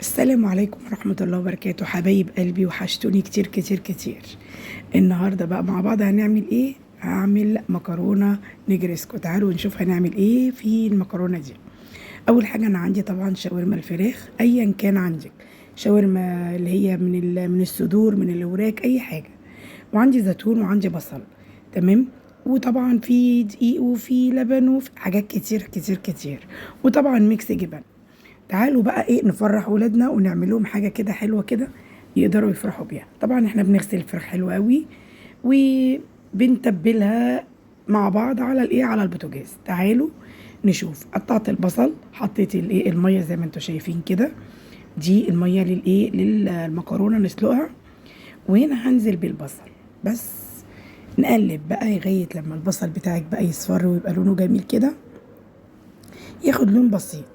السلام عليكم ورحمة الله وبركاته. حبايب قلبي، وحشتوني كتير كتير كتير. النهاردة بقى مع بعض هنعمل ايه؟ هعمل مكرونة نجرسكو. تعالوا نشوف هنعمل ايه في المكرونة دي. اول حاجة انا عندي طبعا شاورما الفراخ، ايا كان عندك شاورما اللي هي من الصدور، من الوراك، اي حاجة. وعندي زيتون وعندي بصل، تمام. وطبعا في دقيق وفي لبن وفي حاجات كتير كتير كتير، وطبعا mix جبن. تعالوا بقى ايه نفرح ولادنا ونعمل لهم حاجة كده حلوة كده يقدروا يفرحوا بيها. طبعا احنا بنغسل الفراخ حلو قوي وبنتبلها مع بعض على الايه، على البوتاجاز. تعالوا نشوف. قطعت البصل، حطيت الايه المية زي ما انتم شايفين كده، دي المية للايه للمكرونه نسلقها. وهنا هنزل بالبصل بس، نقلب بقى لغاية لما البصل بتاعك بقى يصفر ويبقى لونه جميل كده، ياخد لون بسيط.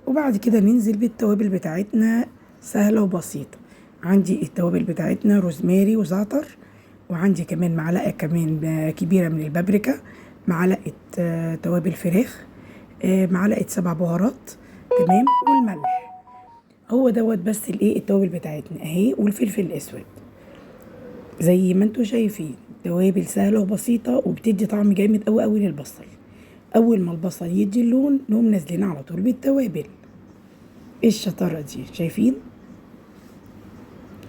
وبعد كده ننزل بالتوابل بتاعتنا، سهلة وبسيطة. عندي التوابل بتاعتنا روزماري وزعتر، وعندي كمان معلقة كمان كبيرة من البابريكا، معلقة توابل فراخ، معلقة 7 بهارات، تمام، والملح. هو دوت بس الايه التوابل بتاعتنا اهي، والفلفل الاسود زي ما انتوا شايفين. توابل سهلة وبسيطة وبتدي طعم جامد قوي قوي للبصل. اول ما البصل يدي اللون نقوم نازلين على طول بالتوابل. ايه الشطارة دي، شايفين؟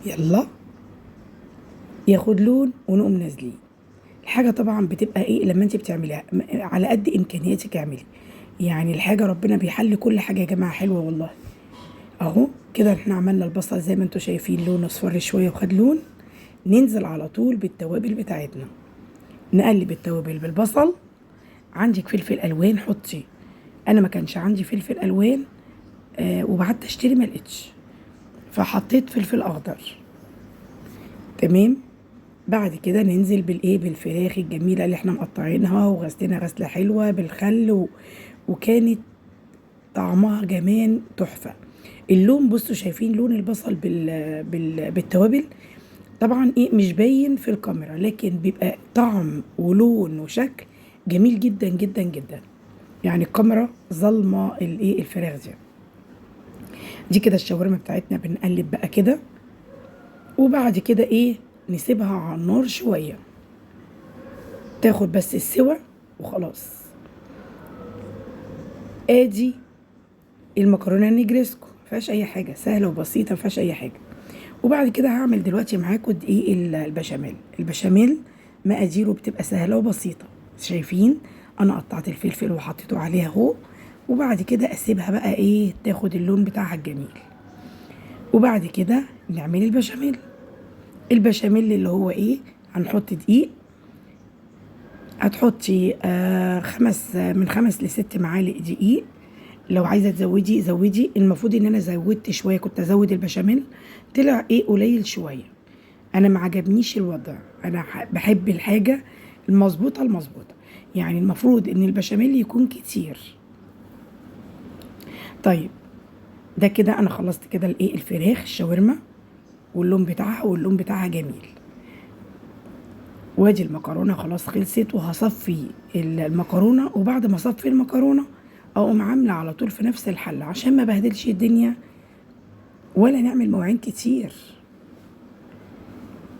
يلا ياخد لون ونقوم نازلين. الحاجة طبعا بتبقى ايه لما انت بتعمليها على قد امكانياتك اعملي، يعني الحاجة ربنا بيحل كل حاجة يا جماعة، حلوة والله. اهو كده احنا عملنا البصل زي ما انتوا شايفين لونه اصفر شوية وخد لون. ننزل على طول بالتوابل بتاعتنا، نقلب التوابل بالبصل. عندك فلفل الوان حطي، انا ما كانش عندي فلفل الوان، وبعدت اشتري ما لقيتش، فحطيت فلفل اخضر، تمام. بعد كده ننزل بالايه بالفراخ الجميلة اللي احنا مقطعينها وغسلينها غسله حلوة بالخل وكانت طعمها جمان تحفة. اللون بصوا شايفين لون البصل بالتوابل، طبعا ايه مش باين في الكاميرا، لكن بيبقى طعم ولون وشكل جميل جدا جدا جدا. يعني الكاميرا ظلمه الايه الفراخ دي. دي كده الشاورما بتاعتنا، بنقلب بقى كده، وبعد كده ايه نسيبها على النار شوية تاخد بس السوى وخلاص. ادي المكرونه النجرسكو، مفيهاش اي حاجة، سهلة وبسيطة مفيهاش اي حاجة. وبعد كده هعمل دلوقتي معاكم دقيق البشاميل. البشاميل مقاديره بتبقى سهلة وبسيطة، شايفين انا قطعت الفلفل وحطيته عليها اهو. وبعد كده اسيبها بقى ايه تاخد اللون بتاعها الجميل. وبعد كده نعمل البشاميل. البشاميل اللي هو ايه، هنحط دقيق، هتحطي من 5 ل6 معالق دقيق. لو عايزه تزودي زودي، المفروض ان انا زودت شوية، كنت ازود البشاميل، طلع ايه قليل شوية. انا ما عجبنيش الوضع، انا بحب الحاجة المظبوطه المظبوطه، يعني المفروض ان البشاميل يكون كتير. طيب ده كده انا خلصت كده الايه الفراخ الشاورما واللون بتاعها، واللون بتاعها جميل. وادي المكرونه خلاص خلصت، وهصفي المكرونه. وبعد ما اصفي المكرونه اقوم عامله على طول في نفس الحلة عشان ما بهدلش الدنيا ولا نعمل مواعين كتير.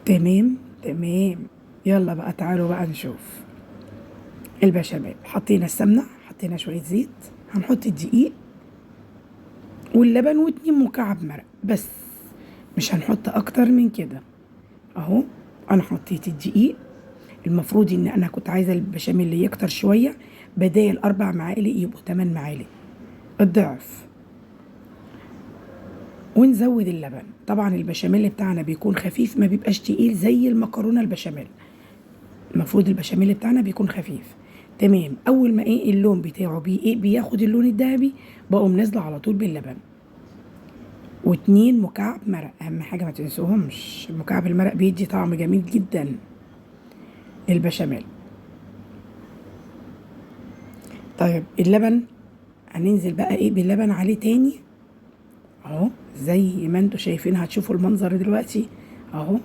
تمام تمام. يلا بقى تعالوا بقى نشوف البشاميل. حطينا السمنة، حطينا شوية زيت، هنحط الدقيق واللبن و2 مكعب مرق بس، مش هنحط اكتر من كده. اهو انا حطيت الدقيق. المفروض ان انا كنت عايزه البشاميل اللي يكتر شوية، بدال 4 معالق يبقوا 8 معالق، الضعف. ونزود اللبن. طبعا البشاميل بتاعنا بيكون خفيف، ما بيبقاش تقيل زي المكرونه البشاميل. المفروض البشاميل بتاعنا بيكون خفيف، تمام. اول ما ايه اللون بتاعه بي ايه بياخد اللون الذهبي، بقوم نازله على طول باللبن. و2 مكعب مرق، اهم حاجة ما تنسوهمش، مكعب المرق بيدي طعم جميل جدا للبشاميل. طيب اللبن هننزل بقى ايه باللبن عليه تاني اهو، زي ما انتوا شايفين، هتشوفوا المنظر دلوقتي اهو.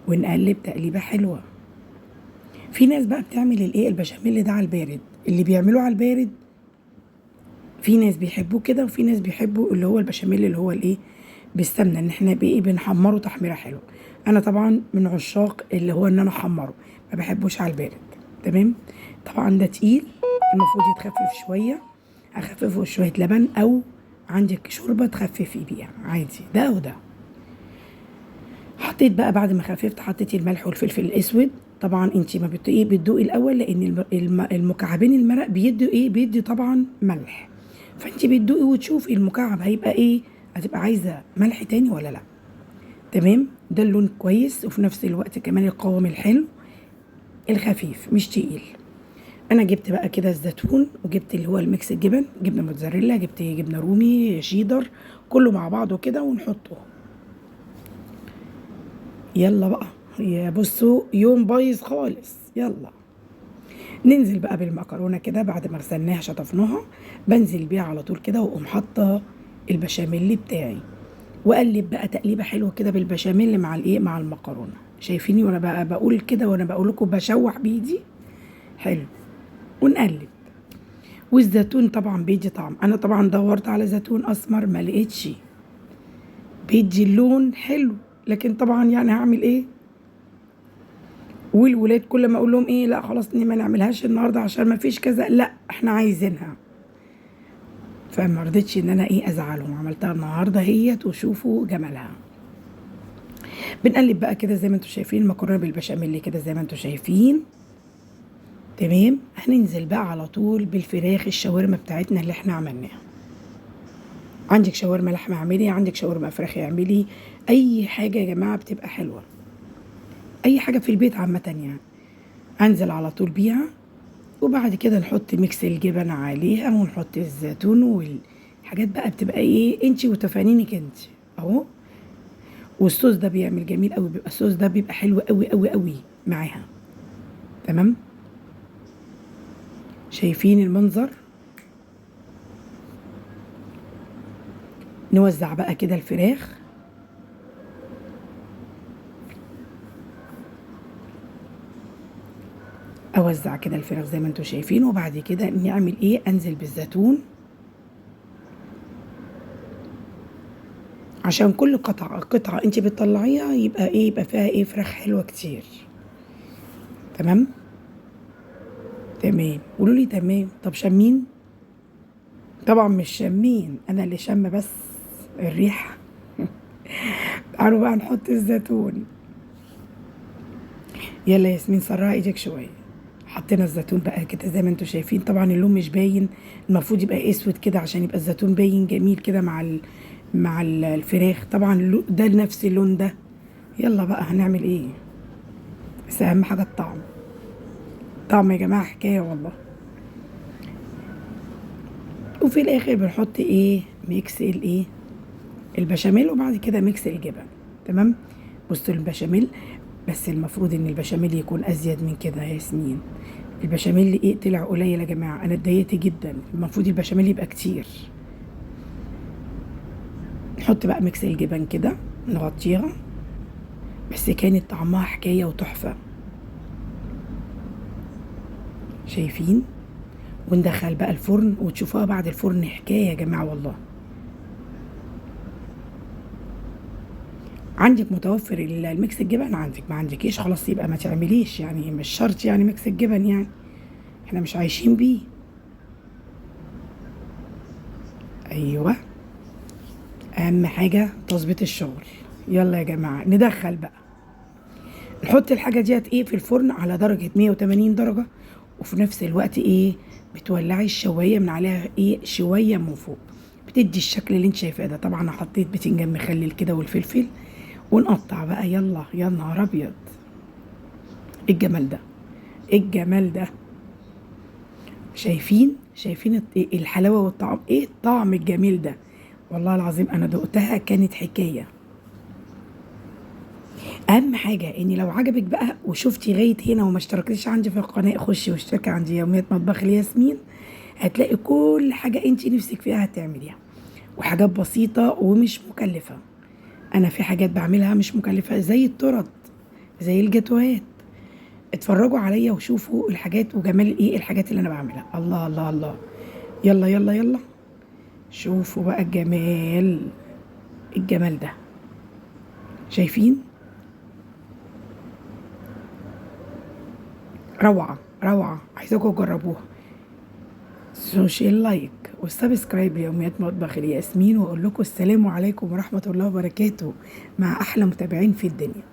ونقلب تقليبه حلوة. في ناس بقى بتعمل الايه البشاميل ده على البارد، اللي بيعملوه على البارد في ناس بيحبوه كده، وفي ناس بيحبوا اللي هو البشاميل اللي هو الايه بالسمنه، ان احنا بايه بنحمره تحميره حلوة. انا طبعا من عشاق اللي هو ان انا احمره، ما بحبوش على البارد. تمام. طبعا ده تقيل، المفروض يتخفف شوية، اخففه شوية لبن او عندك شوربة تخففي بيها عادي، ده وده. حطيت بقى بعد ما خففت، حطيت الملح والفلفل الاسود. طبعا انت ما بتدوقي، بتدوقي الاول، لان المكعبين المرق بيدوا ايه، بيدي طبعا ملح، فانت بتدوقي وتشوفي المكعب هيبقى ايه، هتبقى عايزه ملح تاني ولا لا. تمام. ده اللون كويس، وفي نفس الوقت كمان القوام الحلو الخفيف مش تقيل. انا جبت بقى كده الزيتون، وجبت اللي هو ال mix الجبن، جبنه موتزاريلا، جبت جبنه رومي شيدر، كله مع بعضه كده ونحطه. يلا بقى يا بصوا، يوم بايظ خالص. يلا ننزل بقى بالمكرونه كده بعد ما غسلناها شطفناها، بنزل بيها على طول كده، واقوم حاطه البشاميل بتاعي، واقلب بقى تقليبه حلوة كده بالبشاميل مع الايه، مع المكرونه. شايفيني وانا بقى بقول كده، وانا بقول لكم بشوح بايدي حلو، ونقلب. والزيتون طبعا بيدي طعم، انا طبعا دورت على زيتون اسمر ما لقيتش، بيدي اللون حلو، لكن طبعا يعني هعمل ايه. والولاد كل ما اقول لهم ايه، لا خلاص ما نعملهاش النهارده عشان ما فيش كذا، لا احنا عايزينها، فما رضيتش ان انا ايه ازعلهم، عملتها النهارده هيت وشوفوا جمالها. بنقلب بقى كده زي ما انتم شايفين المكرونه بالبشاميل كده زي ما انتم شايفين. تمام. هننزل بقى على طول بالفراخ الشاورما بتاعتنا اللي احنا عملناها. عندك شاورما لحمه اعملي، عندك شاورما فراخ اعملي، اي حاجة يا جماعة بتبقى حلوة، اي حاجة في البيت عامة يعني. انزل على طول بيها، وبعد كده نحط mix الجبن عليها، ونحط الزيتون والحاجات بقى بتبقى ايه انتي وتفانينك انتي اهو. والصوص ده بيعمل جميل قوي، بيبقى الصوص ده بيبقى حلو قوي قوي قوي معاها. تمام. شايفين المنظر؟ نوزع بقى كده الفراخ. اوزع كده الفراخ زي ما انتم شايفين، وبعد كده نعمل ايه، انزل بالزيتون عشان كل قطعه قطعه انت بتطلعيها يبقى ايه، يبقى فيها ايه، فراخ حلوة كتير. تمام تمام. قولوا لي تمام. طب شامين؟ طبعا مش شامين، انا اللي شامة بس الريحة. تعالوا بقى نحط الزيتون. يلا ياسمين سرعي ايدك شوية. حطينا الزيتون بقى كده زي ما انتم شايفين. طبعا اللون مش باين، المفروض يبقى اسود كده عشان يبقى الزيتون باين جميل كده مع الفراخ. طبعا ده نفس اللون ده. يلا بقى هنعمل ايه، بس اهم حاجة الطعم. طعم يا جماعة حكاية والله. وفي الاخر بنحط ايه، mix الايه البشاميل، وبعد كده mix الجبن. تمام. بصوا البشاميل، بس المفروض ان البشاميل يكون ازيد من كده يا ياسمين. البشاميل ايه طلع قليل يا جماعة، انا اتضايقت جدا، المفروض البشاميل يبقى كتير. نحط بقى mix الجبن كده نغطيها، بس كانت طعمها حكاية وتحفه. شايفين؟ وندخل بقى الفرن وتشوفوها بعد الفرن حكاية يا جماعة والله. عندك متوفر ال mix الجبن، عندك ما عندكيش خلاص يبقى ما تعمليش، يعني مش شرط يعني mix الجبن، يعني احنا مش عايشين بيه. ايوه اهم حاجة تظبيط الشغل. يلا يا جماعة ندخل بقى، نحط الحاجة ديت ايه في الفرن على درجه 180 درجه، وفي نفس الوقت ايه بتولعي الشوايه من عليها ايه شوية من فوق، بتدي الشكل اللي انت شايفاه ده. طبعا انا حطيت بتنجان مخلل كده والفلفل، ونقطع بقى. يلا يا نهار ابيض، ايه الجمال ده، ايه الجمال ده. شايفين؟ شايفين الحلاوة والطعم، ايه الطعم الجميل ده والله العظيم. انا دقتها كانت حكاية. اهم حاجة ان لو عجبك بقى وشفتي لغاية هنا وما اشتركتيش عندي في القناة، خشي واشتركي عندي يوميات مطبخ الياسمين، هتلاقي كل حاجة انت نفسك فيها هتعمليها، وحاجات بسيطة ومش مكلفة. انا في حاجات بعملها مش مكلفة زي التورت، زي الجاتوهات. اتفرجوا عليا وشوفوا الحاجات وجمال ايه الحاجات اللي انا بعملها. الله الله الله، يلا يلا يلا شوفوا بقى الجمال، الجمال ده، شايفين؟ روعة روعة، عايزاكم تجربوها. social like وال subscribe ليوميات مطبخ الياسمين، واقول لكم السلام عليكم ورحمة الله وبركاته مع احلى متابعين في الدنيا.